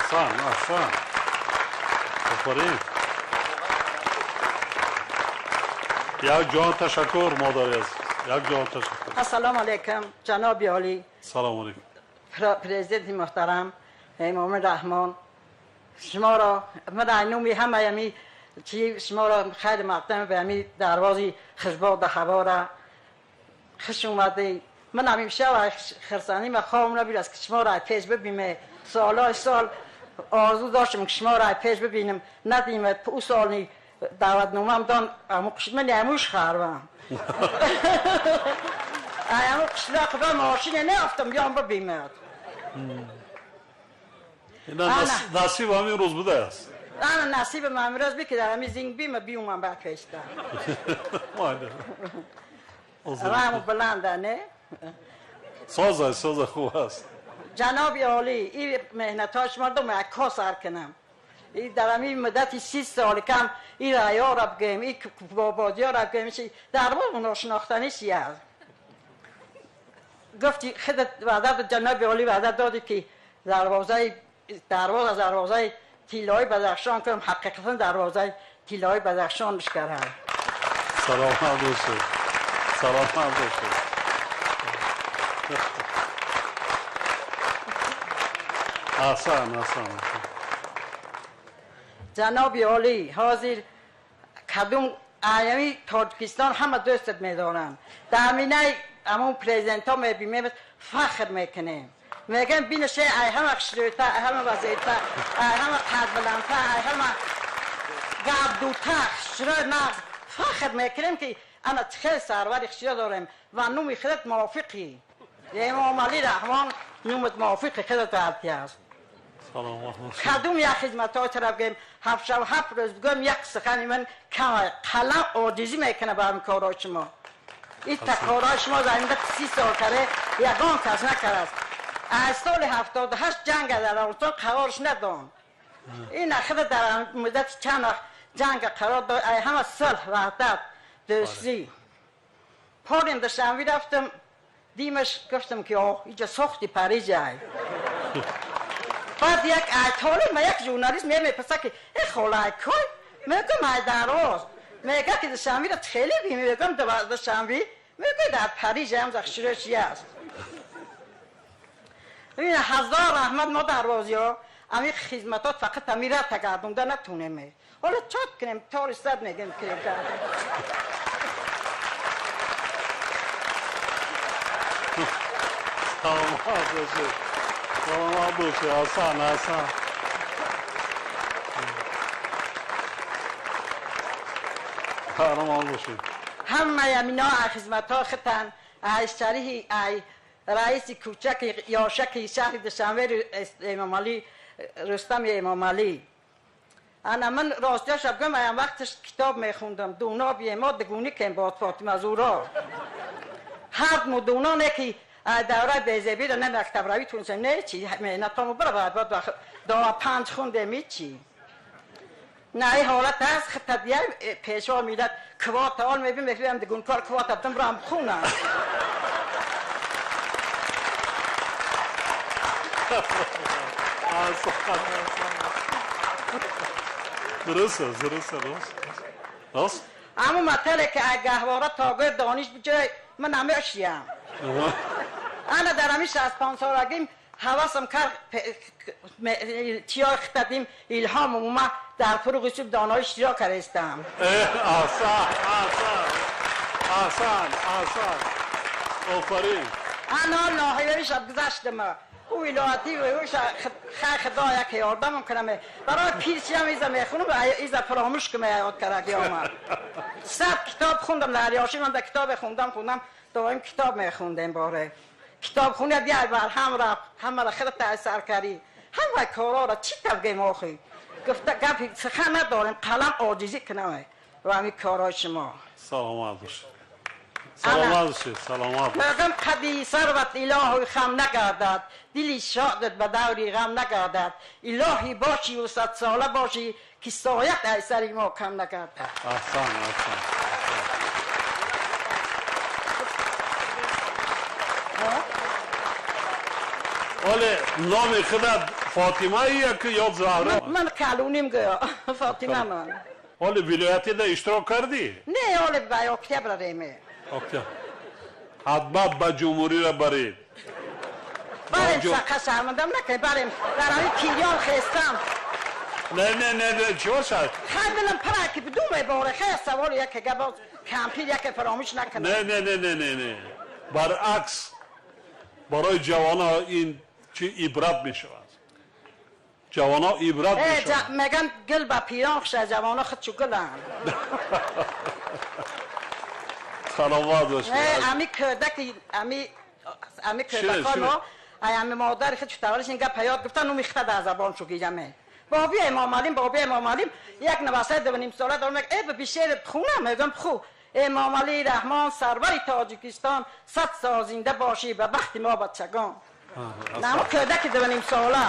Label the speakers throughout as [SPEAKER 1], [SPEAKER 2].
[SPEAKER 1] Аҳсан, аҳсан. Офарин. Як ҷон ташаккур, модари азиз. Як ҷон ташаккур.
[SPEAKER 2] Ассалому алайкум, ҷаноби олӣ.
[SPEAKER 1] Салому алайкум.
[SPEAKER 2] Президенти муҳтарам Эмомалӣ Раҳмон, шуморо ман дар номи ҳамаи ҳамин чи шуморо хайр мақдам ба ҳамин дарвози хушбахт ҳавора хуш омадед. Ман ҳамеша хурсандӣ ва хобам набуд, ки шуморо пеш бибинем. Солҳои сол орзу доштам, ки шуморо пеш бибинам. Надидем. Ӯ соли даъватномаам дон, ман амуш харвам. Аму қишлоқ ба мошине неафтам, биём бибинад.
[SPEAKER 1] Насиб ҳамин рӯз будааст.
[SPEAKER 2] Ана насибам ҳамин рӯз би, ки дар ҳамин зинг бима биумам ба пешта. Раҳму баланда, не?
[SPEAKER 1] Соза, соза, хуб аст.
[SPEAKER 2] Ҷаноби олӣ, ин меҳнатҳои шумо дум як сар кунам. И дар ҳамин муддати 30 соли кам ин раёро бигӯем, ин бободиёро бигӯем, чи дарбор ношинохтанӣ чи аст. Гуфти худат ваъда, ҷаноби олӣ, ваъда додӣ, ки дарвозаи дарвоза дарвозаи тиллои Бадахшон кунам. Ҳақиқатан дарвозаи тиллои Бадахшон мешкарад.
[SPEAKER 1] Саломат бошед, саломат бошед. Аҳсан, аҳсан.
[SPEAKER 2] Ҷаноби олӣ, ҳозир кадом аями Тоҷикистон ҳама дӯстат медоранд. Дар минаи ҳамон президентҳо мебинем, фахр мекунем. Мегӯям, бинаше, ай ҳама хушрӯйта, ай ҳама вазирта, ай ҳама қадбаландта, ай ҳама гапдута, хушрӯй нағз. Фахр мекунем, ки ана хел сарвари хушрӯ дорем ва номи худат мувофиқӣ. Эмомалӣ Раҳмон номат мувофиқи худат ҳарти аст. Кадом як хизматҳои тараф гӯем, ҳафт шаб ҳафт рӯз бигӯем, як сухани ман кам, қалам оҷизӣ мекунад ба ҳамин корҳои шумо. Ин корҳои шумо дар муддати 30 сол каре ягон кас накардааст. Аз соли 78 ҷанга дар Афғонистон қарорш надон. Ин ахида дар муддати чанд вақт ҷанга қарор дод, ай ҳама сулҳ, ваҳдат, дӯстӣ. Порим Душанбе рафтам, димаш гуфтам, ки оҳ, иҷа сохти Париж ай. Баъд як айтоле ма як журналист мепурсад, ки э хола, ай кой? Мегӯям, ай Дарвоз. Мега, ки Душанберо хеле бими. Мегӯям, Душанбе? Мегӯ, дар Париж ҳам захширӯши аст. Ҳазор раҳмат, мо дарвозиҳо ҳамин хизматот фақат ҳамин ра тагардонда натунем. Ҳоло чот кунем, тори сад мегӯем, ки
[SPEAKER 1] Саломат бошед. Саломат бошед. Аҳсан, аҳсан. Саломат бошед.
[SPEAKER 2] Ҳамаи ҳамино хизматҳо хитан ай шариҳи ай раиси кӯчаки ёшаки шаҳри Душанбе Эмомалӣ, Рустами Эмомалӣ. Ана ман ростиашро бигӯям, аям вақташ китоб мехондам. Дуно биемо дигунӣ кем бод Фотима Зуро. Ҳар мудуно не ки давраи безебиро не мактабравӣ тунсем, не чи меҳнатому бара баъд дова панҷ хундем, ҳичи. На ин ҳолат аст, хита дия пешво миллат квота ол мебин, мефиҳам дигункор квота бдам рам хунам.
[SPEAKER 1] Дуруст аст, дуруст аст, рост. Рост?
[SPEAKER 2] Ҳамун матале, ки ай гаҳвора то гӯр дониш биҷой, ман намешиям. Ана дар ҳамин 65 солагим ҳавасам кард, чиёи хитадим илҳом омад, дар фуруғи суб донои иштирок кардастам.
[SPEAKER 1] Аҳсан, аҳсан. Аҳсан, аҳсан. Офарин.
[SPEAKER 2] Ана ноҳияи гузаштам. Ӯ вилоятӣ хай худо як ёрдамам кунам. Барои пирчиам иза мехунам, иза фаромӯш кунам ёд кардаги омад. 100 китоб хундам дар ёши ман, да китобе хундам, хундам, доим китоб мехундем боре. Китобхона биай бар ҳам рафт, ҳамаро худат сар карӣ. Ҳамаи корҳоро чӣ тавгем охи? Гуфта гапи сухан надорем, қалам оҷизӣ кунам ва ҳамин корҳои шумо.
[SPEAKER 1] Саломат бошед. Саломат бошед, саломат бошед.
[SPEAKER 2] Мегӯям, қади сарват илоҳи хам нагардад, дили шодат ба даври ғам нагардад. Илоҳӣ бошиву садсола бошӣ, ки соят ай сари мо кам нагардад.
[SPEAKER 1] Аҳсан, аҳсан. Оле номи худат Фотима як ё Заҳро?
[SPEAKER 2] Ман калоним гӯё Фотима ман.
[SPEAKER 1] Ҳоли вилоятида иштирок кардӣ?
[SPEAKER 2] Не, ҳоли ба октябр реме.
[SPEAKER 1] Октябр. Ҳатман ба ҷумҳуриро баред.
[SPEAKER 2] Барем, сақа шармандам накунед, барем. Дар ҳамин пирён хестам.
[SPEAKER 1] Не, не, не, не, чӣ бошад?
[SPEAKER 2] Хай дилам пара ки бидум меборе, хай савол яке гап боз кампир яке фаромӯш накунад.
[SPEAKER 1] Не, не, не, не, не, не. Баръакс, барои ҷавонҳо ин чӣ ибрат мешавад. Ҷавонҳо ибрат мешавад.
[SPEAKER 2] Меган гул ба пирон хуша, ҷавонҳо худчу гуланд.
[SPEAKER 1] Саломат бошед.
[SPEAKER 2] Ами кӯдаки, ами кӯдакҳо мо, ами модари худчу таваллуд ин гап ҳаёт гуфтан, ну мехта дар забон чу гираме. Боби Эмомалим, боби Эмомалим, як навасаи дувним сола дорам, э биби шеър хунам, мегӯям ху. Эмомалӣ Раҳмон, сарвари Тоҷикистон, 100 сол зинда бошӣ ба бахти мо бачагон. Намо кӯдаки дувним сола.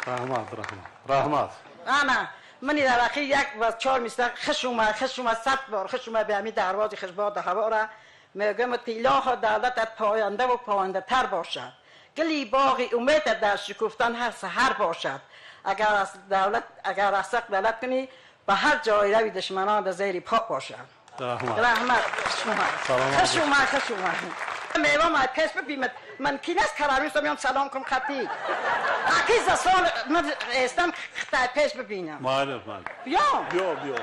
[SPEAKER 1] Раҳмат, раҳмат, раҳмат.
[SPEAKER 2] Ана, мани дар охир як ва чор мисра хуш омад, хуш омад, 100 бор хуш омад ба ҳамин дарвози хушбоду ҳавора. Мегӯям ки илоҳо давлатат пояндаву пояндатар бошад. Гули боғи умедат дар шукуфтан ҳар саҳар бошад. Агар аз давлат, агар аз ҳақ давлат кунӣ, ба ҳар ҷое рави душманон дар зери по бошад.
[SPEAKER 1] Раҳмат.
[SPEAKER 2] Раҳмат. Хуш омад.
[SPEAKER 1] Саломат
[SPEAKER 2] хуш
[SPEAKER 1] бошед.
[SPEAKER 2] омад, хуш омад. Мева ман пеш бибинад. Ман кин аст карамистам, меям салом кун хати. Аки за сол ман эстам хитай пеш бибинам.
[SPEAKER 1] Майли, майли.
[SPEAKER 2] Биё.
[SPEAKER 1] Биё, биё.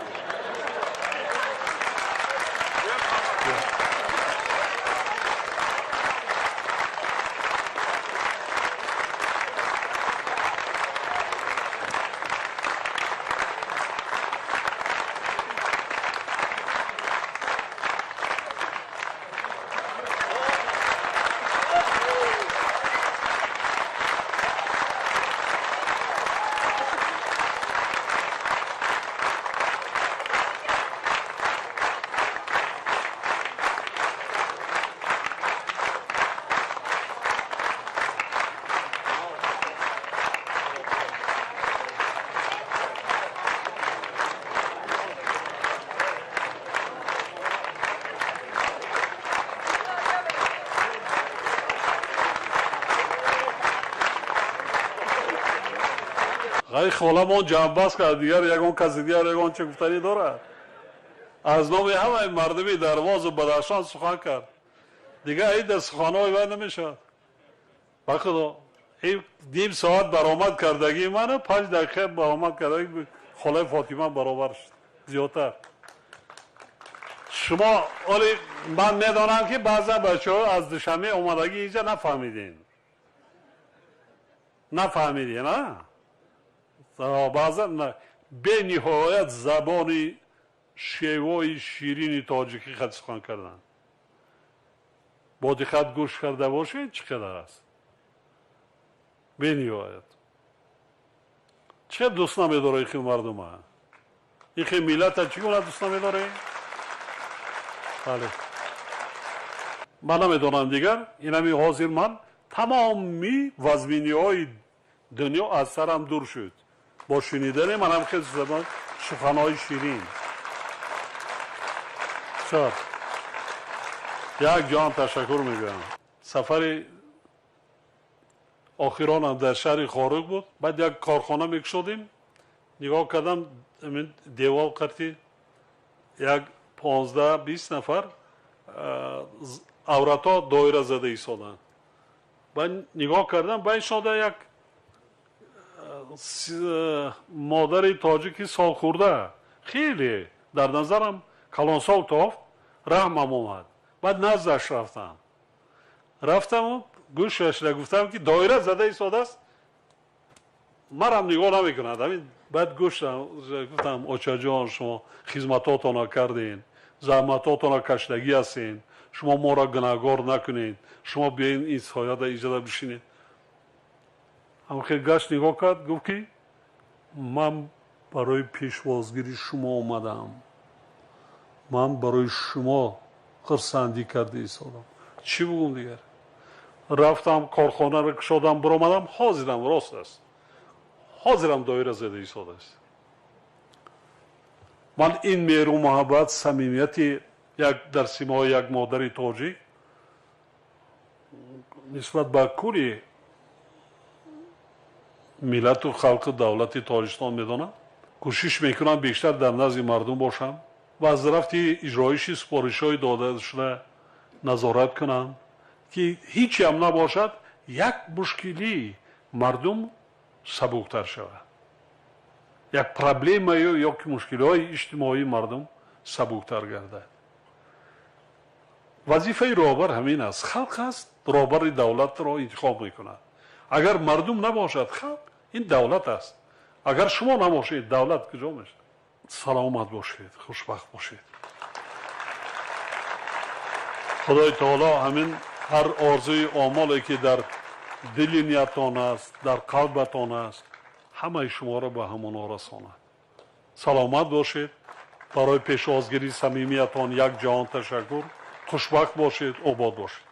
[SPEAKER 1] Ғайр холамон ҷамъбаст кард, дигар ягон каси дигар ягон чӣ гуфтанӣ дорад. Аз номи ҳамаи мардуми Дарвозу Бадахшон сухан кард. Дигар ин дар суханҳои вай намешавад. Ба худо, ин ним соат баромад кардагии ману 5 дақиқа баромад кардагии холаи Фотима баробар шуд. Зиёдтар. Шумо оли ман медонам ки баъзан бачаҳо аз Душанбе омадагӣ инҷа нафаҳмидин. Нафаҳмидин, а? Баъзан бениҳоят забони шевои ширини тоҷикӣ хат сухан карданд. Бо диққат гӯш карда бошед, чӣ қадар аст? Бениҳоят. Чӣ қадар дӯст намедорад ин хел мардума? Ин хел миллата чӣ гуна дӯст намедоред? Бале. Ман намедонам дигар, инами ҳозир ман тамоми вазминиҳои дунё аз сарам дур шуд. Бо шунидани манам хеле забон суханҳои ширин. Бисёр. Як ҷон ташаккур мегӯям. Сафари охиронам дар шаҳри Хоруг буд. Баъд як корхона мекушодем. Нигоҳ кардам, девол қарти як 15-20 нафар авратҳо доира зада истоданд. Баъд нигоҳ кардам, баъд шода як модари тоҷики солхӯрда, хеле дар назарам калонсол тофт, раҳмам омад. Баъд наздаш рафтам. Рафтаму гӯшашра гуфтам ки доира зада истодааст, марам нигоҳ намекунад. Ҳамин баъд гӯшам гуфтам, очаҷон, шумо хизматотонро кардем, заҳматотонро кашидагӣ ҳастем, шумо моро гунаҳгор накунед, шумо биёед ин сояда иҷода бишинед. Ҳам хел гашт нигоҳ кард, гуфт ки ман барои пешвозгири шумо омадам, ман барои шумо хурсандӣ карда истодам. Чӣ бугум дигар? Рафтам корхонаро кушодам, биромадам, ҳозирам рост аст, ҳозирам доира зада истодааст. Ман ин меҳру муҳаббат, самимияти як дар симои як модари тоҷик нисбат ба кулли Миллату халқу давлати Тоҷикистон медонам. Кӯшиш мекунам бештар дар назди мардум бошам ва аз рафти иҷроиши супоришҳои додашуда назорат кунам, ки ҳичам набошад, як мушкилии мардум сабуктар шавад, як проблемаю ё ки мушкилиҳои иҷтимоии мардум сабуктар гардад. Вазифаи роҳбар ҳамин аст. Халқ аст роҳбари давлатро интихоб мекунад. Агар мардум набошад, халқ ин давлат аст. Агар шумо набошед, давлат куҷо мешавад? Саломат бошед, хушбахт бошед. Худои таоло ҳамин ҳар орзуи омоле, ки дар дили ниятон аст, дар қалбатон аст, ҳамаи шуморо ба ҳамонҳо расонад. Саломат бошед. Барои пешвозгирии самимиятон як ҷаҳон ташаккур. Хушбахт бошед, обод бошед.